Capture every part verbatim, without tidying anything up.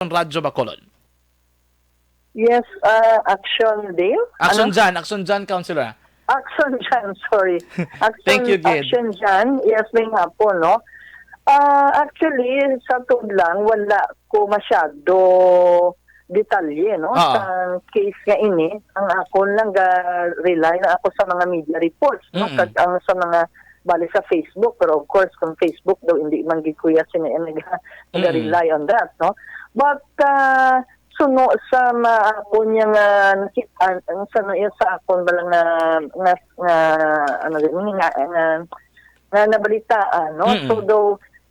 Radyo Bacolod. Yes, ah, Action Dale? Action Ano? Jan, Action Jan, Councilor. Action Jan, sorry. Action, Thank you, Gid. Action Jan, yes, may hapon, no? Ah, actually, sa tuod lang, wala ko masyado detalye, no? Ah. Sa case nga ini, ang akon lang ga-rely na ako sa mga media reports, no? Mm. Kag ang sa mga bali sa Facebook, pero of course, kung Facebook daw, hindi man gid kuya sila Mm. nag-rely on that, no? But, ah, suno sa ma-, ako niya nga nakit-, an-, ang sa, sa akon bala nga, nga, nga, ano din, nga, nga, nga nabalitaan, no? Mm. So, daw,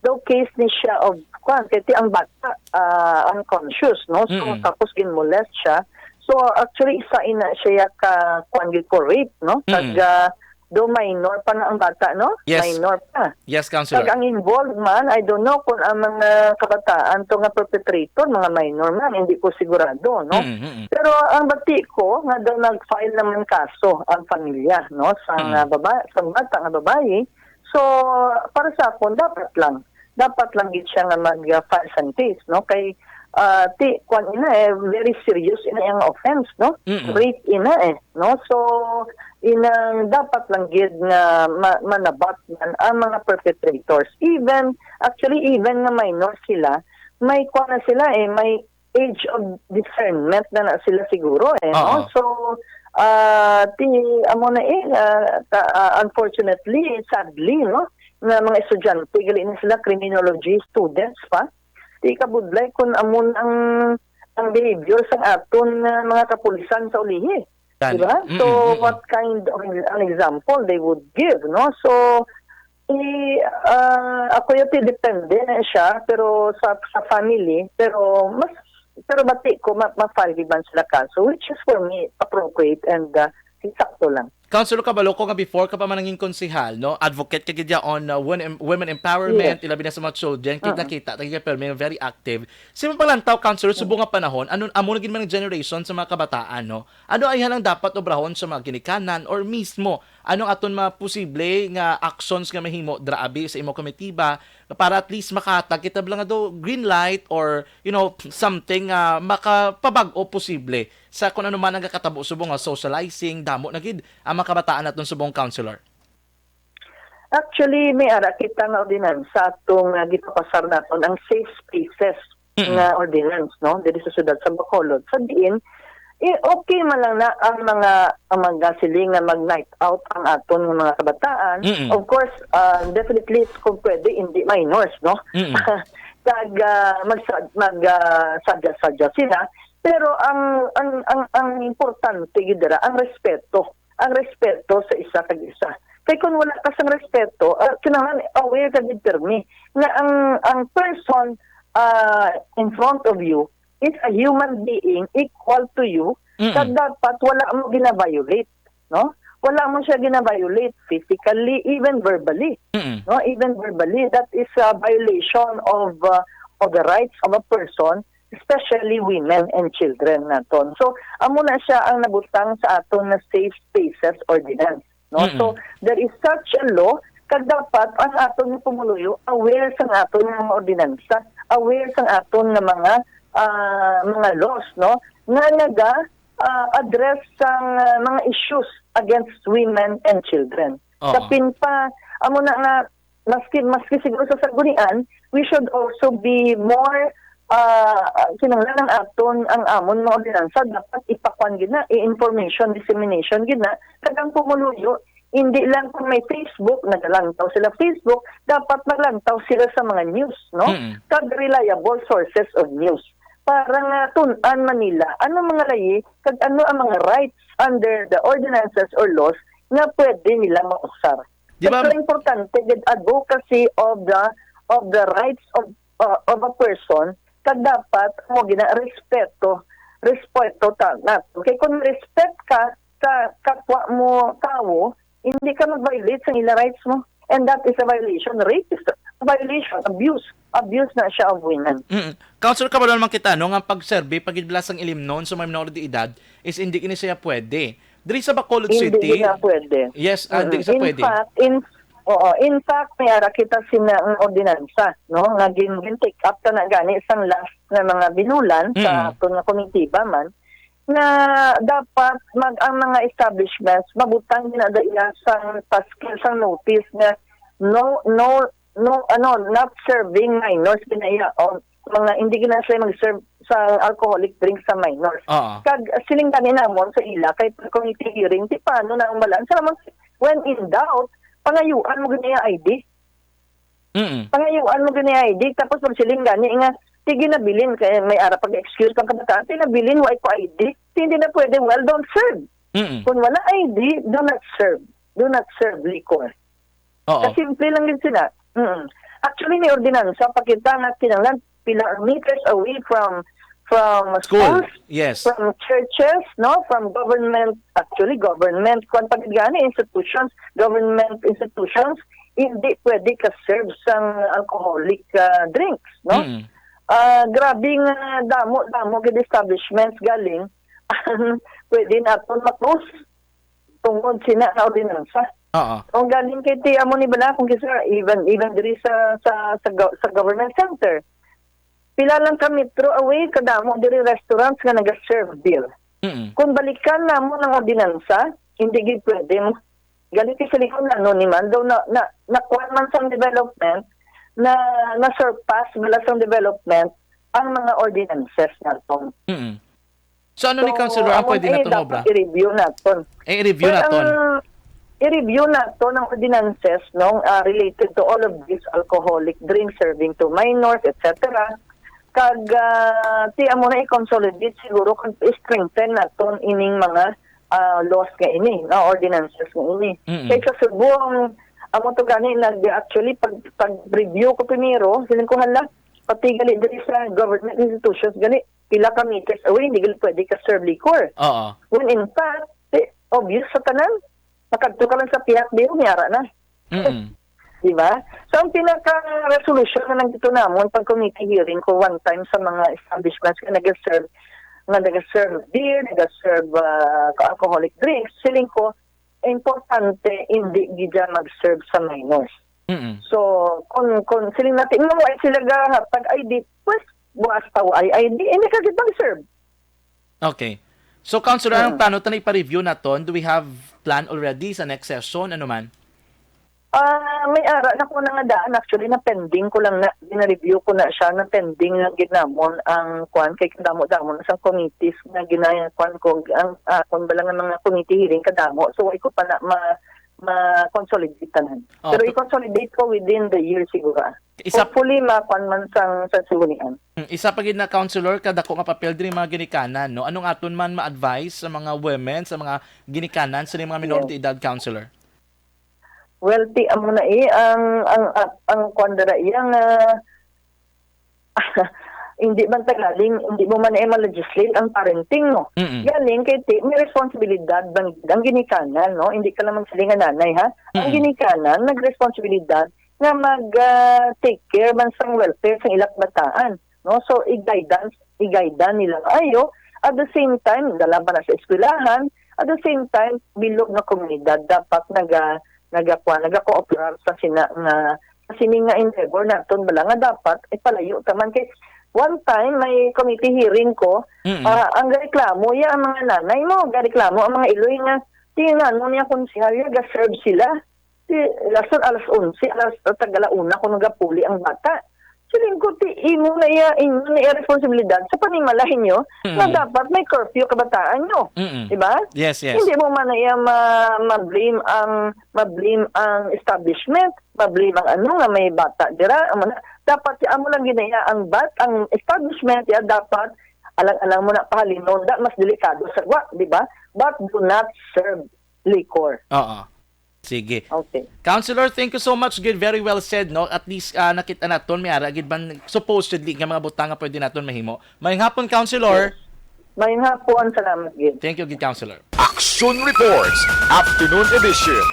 daw case ni siya of, kwan, kaya ti ang bata, ah, unconscious, no? So, Mm. tapos ginmolest siya. So, actually, isa ina siya ka, kwan, gid ko rape, no? Mm. Kag, ah, do minor pa na ang bata, no? Yes. Minor pa. Yes, Councilor. Kag ang involved man, I don't know kung ang mga kabataan to nga perpetrator, mga minor man, hindi ko sigurado, no? Mm, mm, mm. Pero ang bati ko, nga daw nag-file naman kaso ang pamilya, no? Sa Mm. nga baba-, sa bata nga babayi. So, para sa akon, dapat lang. Dapat lang gid siya nga mag-file sang case, no? Kay, ah, ti, kwan ina eh, very serious ina yang offense, no? Mm-mm. Rape ina eh, no? So, inang dapat lang gid nga ma-, manabat man ang mga perpetrators. Even, actually, even nga minor sila, may kwan na sila eh, may age of discernment na na sila siguro eh, no? Oo. So, ah, ti, amo na eh, ah, ta-, ah, unfortunately, sadly, no? Nga mga estudyante, gali na sila criminology students pa. Ti kabudlay kung amo na ang, ang behavior sa aton nga mga kapulisan sa ulihi. Gani. Diba? So, Mm-mm, mm-mm. what kind of an example they would give, no? So, i-, ah, ako yung ti depende na siya, pero sa, sa family, pero mas, pero bati ko, ma-, ma-file man sila kaso, which is for me, appropriate and, ah, sakto lang. Councilor, kabalo ko nga before ka pa man nangin konsehal, no? Advocate ka gid ya on, uh, women, women empowerment, Yes. ilabi na sa mga children, Mm. kita-kita, ta gid ka, pero may very active. Sa imong paglantaw, Councilor, Mm. subong nga panahon, ano, amo na gid man ang generation sa mga kabataan, no? Ano ay hanang dapat obrahon sa mga ginikanan or mismo ano ang aton mga posible nga actions nga mahimo dira abi sa imong komitiba para at least makahatag kita bala nga do green light or, you know, something nga makapabag-o posible sa kung ano man ang kakatabo subong nga socializing, damo na gid ang mga kabataan naton subong, Councilor. Actually, may ara kita nga ordinansa atong, ah, gipapasar naton, ang safe spaces Mm-mm. nga ordinance, no, diri sa siyudad sa Bacolod. Sa diin, eh, okay man lang na ang mga, ang mga siling nga mag-night out ang aton nga mga kabataan. Mm-mm. Of course, ah, definitely, kung pwede, hindi minors, no? Mm-mm. Kag, ah, magsa-, mag, ah, sadya-sadya sila. Pero ang, ang, ang, ang importante gid dira, ang respeto. Ang respeto sa isa kag isa. Kay kung wala ka sang respeto, ah, kinahanglan aware ka gid pirmi nga ang, ang person, ah, in front of you is a human being equal to you, Mm-mm. kag dapat wala mo gina-violate, no? Wala mo siya gina-violate physically, even verbally, Mm-mm. no? Even verbally, that is a violation of, uh, of the rights of a person, especially women and children naton. So, amo na siya ang nabutang sa aton nga Safe Spaces Ordinance, no? Mm-mm. So, there is such a law, kag dapat ang aton nga pumuluyo aware sa aton nga mga ordinansa, aware sa aton nga mga, ah, mga laws, no? Nga naga, ah, address sang, ah, mga issues against women and children. Oo. Kapin pa, amo na nga, maski, maski siguro sa sanggunian, we should also be more, ah, kinahanglan ang aton, ang amon mga ordinansa, dapat ipakuan gid na, i-information dissemination gid na, kag ang pumuluyo, hindi lang kung may Facebook, nagalangtaw sila Facebook, dapat maglangtaw sila sa mga news, no? Mm. Kag reliable sources of news. Para nga tun-an man nila, ano mga layi, kag ano ang mga rights under the ordinances or laws nga pwede nila mausar. Di ba? Pero importante gid advocacy of the, of the rights of, uh, of a person, kag dapat mo gina respeto, respeto ta nato. Kay kung respect ka sa kapwa mo tawo, hindi ka mag-violate sa ila rights mo. And that is a violation. Rape is a violation. Abuse. Abuse na siya of women. Mm. Councilor, kabalo naman kita, no, nga pag-survey, pag-idblas ang ilimnon sa mga minor de edad, is hindi kini siya pwede. Diri sa Bacolod Hindi City, na pwede. Yes, ah, Mm-mm. diri sa In pwede. fact, in, Oo, in fact, may ara kita sina ang ordinansa, no, nga gin, gin take up ta na gani sang last nga mga binulan sa Mm. aton nga komitiba man, nga dapat mag, ang mga establishments mabutang gina da iya sang paskil sang notice nga no, no, no, ano, not serving minors gina iya, o mga hindi gina sila mag-serve sa alcoholic drinks sa minors. Oo. Kag siling gani namon sa ila kay pag committee hearing, di paano na ang balaan? Sa namang, when in doubt, pangayuan mo gani ang I D. Mm. Pangayuan mo gani ang I D, tapos pag siling gani nga, sige, nabilin, kay may ara pag-excuse ang kabataan, "Ti nabilin, wa ko I D." Ti hindi na pwede, "Well, don't serve." Mm. Kung wala I D, do not serve. Do not serve liquor. Oo. Kasimple lang gid sila. Mm. Actually, may ordinansa pa kita nga kinahanglan pila meters away from, from School. schools, Yes. from churches, no, from government, actually government, kwan pa gid gani, institutions, government institutions, hindi pwede ka-serve sang alcoholic, ah, drinks, no? Mm. Ah, grabe nga damo-damo gid establishments galing ang pwede naton ma-close tungod sina nga ordinansa. Oo. Kung galing kay ti amo ni bala, kung kisa, even, even diri sa, sa, sa, go- sa government center, pila lang ka metro away, kadamo diri restaurants nga naga-serve beer. Mm. Kung balikan namon ang ordinansa, hindi gid pwede mo. Galing kay sa likod na, ano ni man, daw na, na, nakuha man sang development, na, na-surpass bala sang development ang mga ordinances naton. Mm. So, ano ni So, Councilor ang amon, pwede eh, naton nga dapat obra? I-review naton. Eh, i-review Well, naton. ang i-review naton ang ordinances, no, ah, related to all of these alcoholic drinks serving to minors, et cetera. Kag, ah, ti amo na i-consolidate siguro kag i-strengthen naton ining mga, ah, laws nga ini, no, ordinances nga ini. Mm-mm. Kay sa Cebu, ang amo to gani nag, actually, pag, pag-review ko primero, siling ko, "Hala, pati gali diri sa government institutions gali, pila ka meters away, hindi gali pwede ka serve liquor." Oo. When in fact, eh, obvious sa tanan, makadto ka lang sa pihak biyo, may ara na. Mm-mm. Di ba? So, ang pinaka-resolution na nandito namon pag committee hearing ko one time sa mga establishments nga nag-serve, nga nag-serve beer, nag-serve, ah, alcoholic drinks, siling ko, importante, hindi gid mag-serve sa minors. Mm-mm. So, kung, kung siling natin, nga wala sila gahatag I D, pues, buas pa ay I D, hindi ka gid mag-serve. Okay. So, Councilor, anong Mm. plano ta na ipa-review naton? Do we have plan already sa next session? Ano man? Ah, may ara na ko na nga daan. Actually, na-pending ko lang na, gina-review ko na siya, na-pending lang gid namon ang kwan, kay kadamo-damo na sang committees nga gina-, kwan ko, ang, ah, kwan ba lang ang mga committee hearing kadamo. So, wala ko pa na ma-, ma-consolidate tanan. Oh, Pero pe- i-consolidate ko within the year siguro, ah. Isa Hopefully, makwan man sang, sang sanggunian. Mm, isa pa gid na, Councilor, kadako nga papel diri mga ginikanan, no? Anong aton man ma-advise sa mga women, sa mga ginikanan, sa mga minor Yes. de edad, Councilor? Well, ti amo na eh, ang, ang, ang, ang kwan dira iya nga, hindi man ta galing, hindi mo man eh ma-legislate ang parenting, no? Mm-mm. Galing kay ti, may responsibilidad bang, ang ginikanan, no? Hindi ka lang magsiling nga nanay, ha? Ang Mm-mm. ginikanan, nagresponsibilidad nga mag, ah, take care man sang welfare sang ilang bataan, no? So, i-guidance, i-guide nila ayo. At the same time, dala pa na sa eskwelahan, at the same time, bilog nga komunidad dapat naga-, nagakuha, nagakooperar sa sina nga, sa sini nga endeavor naton bala nga dapat ipalayo ta man kay one time may committee hearing ko, Mm-mm. ah, ang gareklamo ya ang mga nanay mo, gareklamo ang mga iloy nga, "Ti nano niya konsehal ya, ga-serve sila." Ti, lason alas onse, alas, tag-ala una ko nagapuli ang bata. Siling ko, ti, imo na iya, inyo na iya responsibilidad sa panimalay nyo na Mm. dapat may curfew kabataan nyo. Mm-mm. Di ba? Yes, yes. Hindi mo man na iya ma-, ma-blame ang, ma-blame ang establishment, ma-blame ang ano nga may bata dira. Amo na, dapat si amo lang ginaya ang bat, ang establishment, ya dapat alang-alang mo na pahalin, no? Da, mas delikado sa gwa, di ba? But do not serve liquor. Oo. Sige. Okay. Councilor, thank you so much, gid. Very well said, no? At least, ah, nakita naton, may ara gid man supposedly nga mga butang nga pwede naton mahimo. Mayong hapon, Councilor. Yes. Mayong hapon, salamat gid. Thank you, gid, Councilor. Action Reports, Afternoon Edition.